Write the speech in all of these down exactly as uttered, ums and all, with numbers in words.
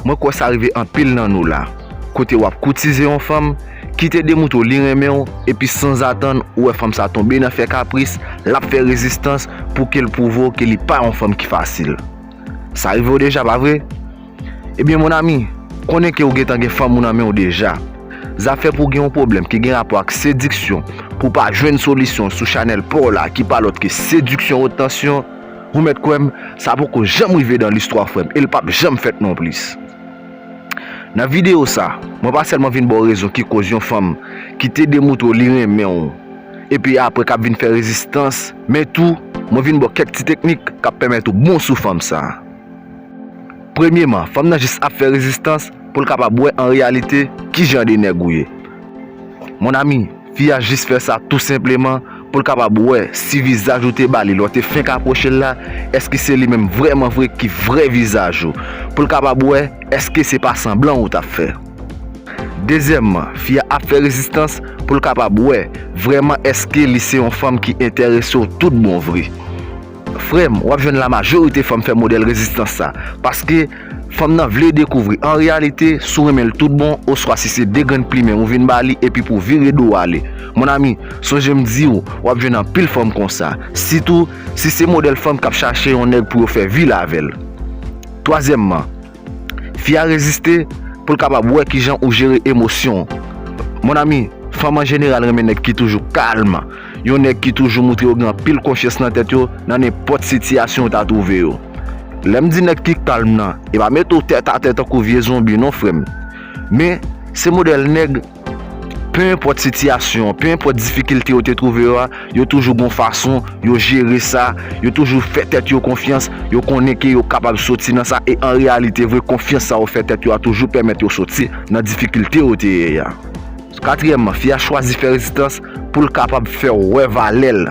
Mwen kwè sa rive anpil nan nou la. Kote w ap koutize yon fanm ki te demoutre w li renmen w, epi sanzatann ou wè fanm sa tonbe nan fè kapris, l ap fè rezistans pou ke l pwouve w ke li pa yon fanm ki fasil. Sa rive w deja, pa vre? Ebyen, mon ami, konnen ke w gentan gen fanm ou nan men w deja. Zafè pou w gen yon pwoblèm ki gen rapò ak sediksyon, pou w pa jwenn solisyon sou chanèl pa w la ki pa lòt ke sediksyon wot tansyon, ou mèt kwè m, sa poko janm rive nan listwa, frè m, e l p ap janm fèt nonplis. Nan videyo sa, mwen pa sèlman vin ba w rezon ki koz yon fanm ki te demoutre w li renmen w, epi apre k ap vin fè rezistans, men tou, mwen vin ba w kèk ti teknik k ap pèmèt ou bon sou fanm sa. Premyeman, fanm nan jis ap fè rezistans pou l kapab wè an reyalite ki jan de nèg ou ye. Mon ami, fi a jis fè sa tou senpleman pou l kapab wè si vizaj ou te ba li lè w te fenk apwoche l la, èske se li menm vrèman vre ki vrè vizaj ou, pou l kapab wè èske se pa sanblan ou t ap fè. Dezyèmman, fi a ap fè rezistans pou l kapab wè vrèman èske li se yon fanm ki enterese w tout bon vre. Frè m, w ap jwenn lamajorite fanm fè modèl rezistans sa, paske fanm nan vle dekouvri an reyalite si w renmen l tout bon, oswa si se de grenn plimen ou vin ba li epi pou w vire do w ale. Mon ami, sonje m di w, w ap jwenn anpil fanm konsa, sitou si se modèl fanm k ap chache yon nèg pou yo fè vil avè l. Twazyèmman, fi a reziste pou l kapab wè kijan ou jere emosyon w. Mon ami, fanm an jeneral renmen nèg ki toujou kalm, yon nèg ki toujou moutre yo gen anpil konfyans nan tèt yo nan nenpòt sitiyasyon yo ta twouve yo. Lè m di nèg ki kalm nan, e pa mete w tèt atè tankou vye zonbi non, frè m. Men, se modèl nèg, pe enpòt sitiyasyon, pe enpòt difikilte yo te twouve yo a, yo toujou gon fason yo jere sa, yo toujou fè tèt yo konfyans, yo konnen ke yo kapab soti nan sa, e an reyalite vre, konfyans sa yo fè tèt yo a toujou pèmèt yo soti nan difikilte yo te ye a. Katriyèmman, fi a chwazi fè rezistans pou l kapab fè w wè valè l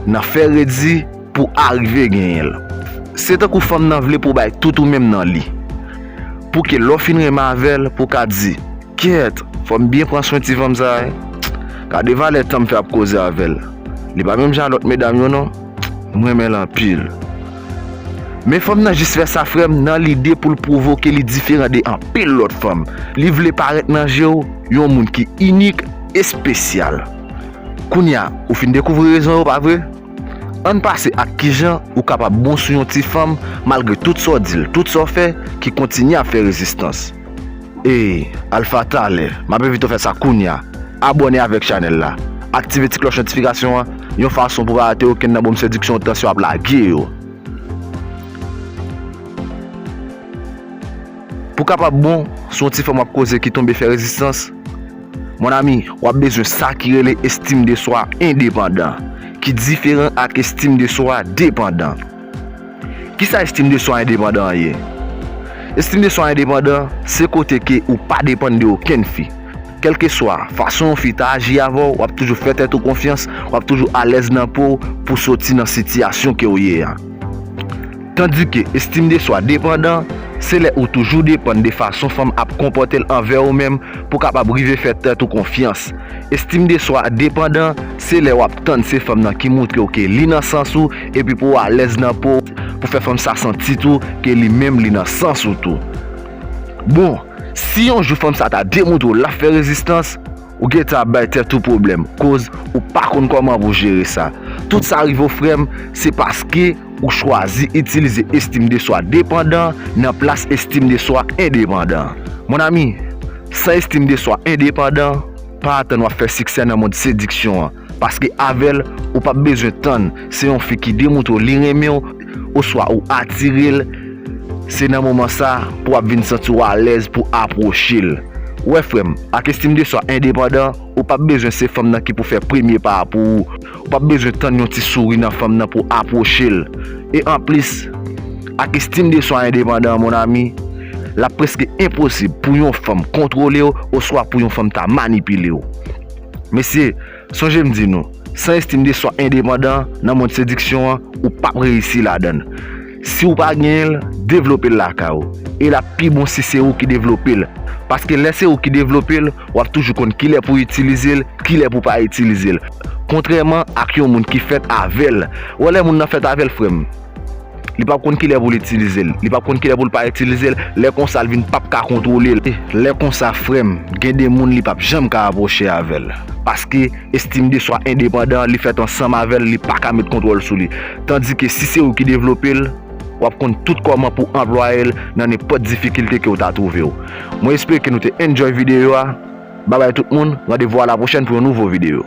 nan fè redi pou w arive genyen l. Se tankou fanm nan vle pou w bay tout ou menm nan li. Pou ke lè w fin renmen avè l, pou w ka di, kyèt, fò m byen pran swen ti fanm sa a, wi. Gade valè tan m fè ap koze avè l. Li pa menm jan a lòt medam yo non. M renmen l anpil. Men fanm nan jis fè sa, frè m, nan lide pou l pwouve w ke li diferan de anpil lòt fanm. Li vle parèt nan je w yon moun ki inik, espesyal. Kounye a, ou fin dekouvri rezon yo, pa vre? Ann pase ak kijan ou kapab bon sou yon ti fanm malgre tout sa w di l, tout sa w fè, ki kontinye ap fè rezistans. Ey, Alpha, talè, m ap envite w fè sa kounye a. Abòne avèk chanèl la. Aktive ti klòch notifikasyon an, yon fason pou w pa rate okenn nan bonm sediksyon wot tansyon ap lage yo. Pou w kapab bon sou yon ti fanm w ap koze ki tonbe fè rezistans, mon ami, w ap bezwen sa ki rele estim de swa endepandan, ki diferan ak estim de swa depandan. Kisa estim de swa endepandan an ye? Estim de swa endepandan, se kote ke ou pa depann de okenn fi. Kèlkeswa fason yon fi ta aji avè w, w ap toujou fè tèt ou konfyans, w ap toujou alèz nan po w pou soti nan sitiyasyon ke w ye a. Tandike estim de swa depandan, se lè ou toujou depann de fason fanm ap konpòte l anvè ou menm pou w kapab rive fè tèt ou konfyans. Estim de swa depandan, se lè w ap tann se fanm nan ki moutre w ke li nan sans ou, epi pou w alèz nan po w, pou fè fanm sa santi tou ke li menm li nan sans ou tou. Bon, si yon jou fanm sa ta demoutre w l ap fè rezistans, ou gentan ap bay tèt ou pwoblèm, koz ou pa konn kòman pou w jere sa. Tout sa rive w, frè m, se paske ou chwazi itilize estim de swa depandan nan plas estim de swa endepandan. Mon ami, san estim de swa endepandan, pa atann w ap fè siksè nan mond sediksyon an, paske avè l, ou p ap bezwen tann se yon fi ki demoutre w li renmen w, oswa ou atire l, se nan moman sa pou w ap vin santi w alèz pou apwoche l. Ou wè, frè m, ak estim de swa endepandan, ou p ap bezwen se fanm nan ki pou fè premye pa a pou ou. Ou p ap bezwen tann yon ti souri nan fanm nan pou w apwoche l. E anplis, ak estim de swa endepandan an, mon ami, l ap prèske enposib pou yon fanm kontwole w oswa pou yon fanm ta manipile w. Mesye, sonje m di nou, san estim de swa endepandan nan mond sediksyon an, ou p ap reyisi ladan l. Si w pa genyen l, devlope l lakay ou. E l ap pi bon si se ou ki devlope l. Paske lè se ou ki devlope l, w ap toujou konn kilè pou w itilize l, kilè pou w pa itilize l. Kontrèman ak yon moun ki fèt avè l. Ou wè lè moun nan fèt avè l, frè m, Li p ap konn kilè pou l itilize l. Li p ap konn kilè pou l pa itilize l. Lè konsa, l vin p ap ka kontwole l. Lè konsa, frè m, gen de moun li p ap janm ka apwoche avè l. Paske estim de swa endepandan, li fèt ansanm avè l, li pa ka met kontwòl sou li. Tandike si se ou ki devlope l, w ap konn tout kòman pou anplwaye l nan nenpòt difikilte ke w ta twouve w. Mwen espere ke nou te enjoy videyo a. Babay tout moun, randevou a la pwochèn pou yon nouvo videyo.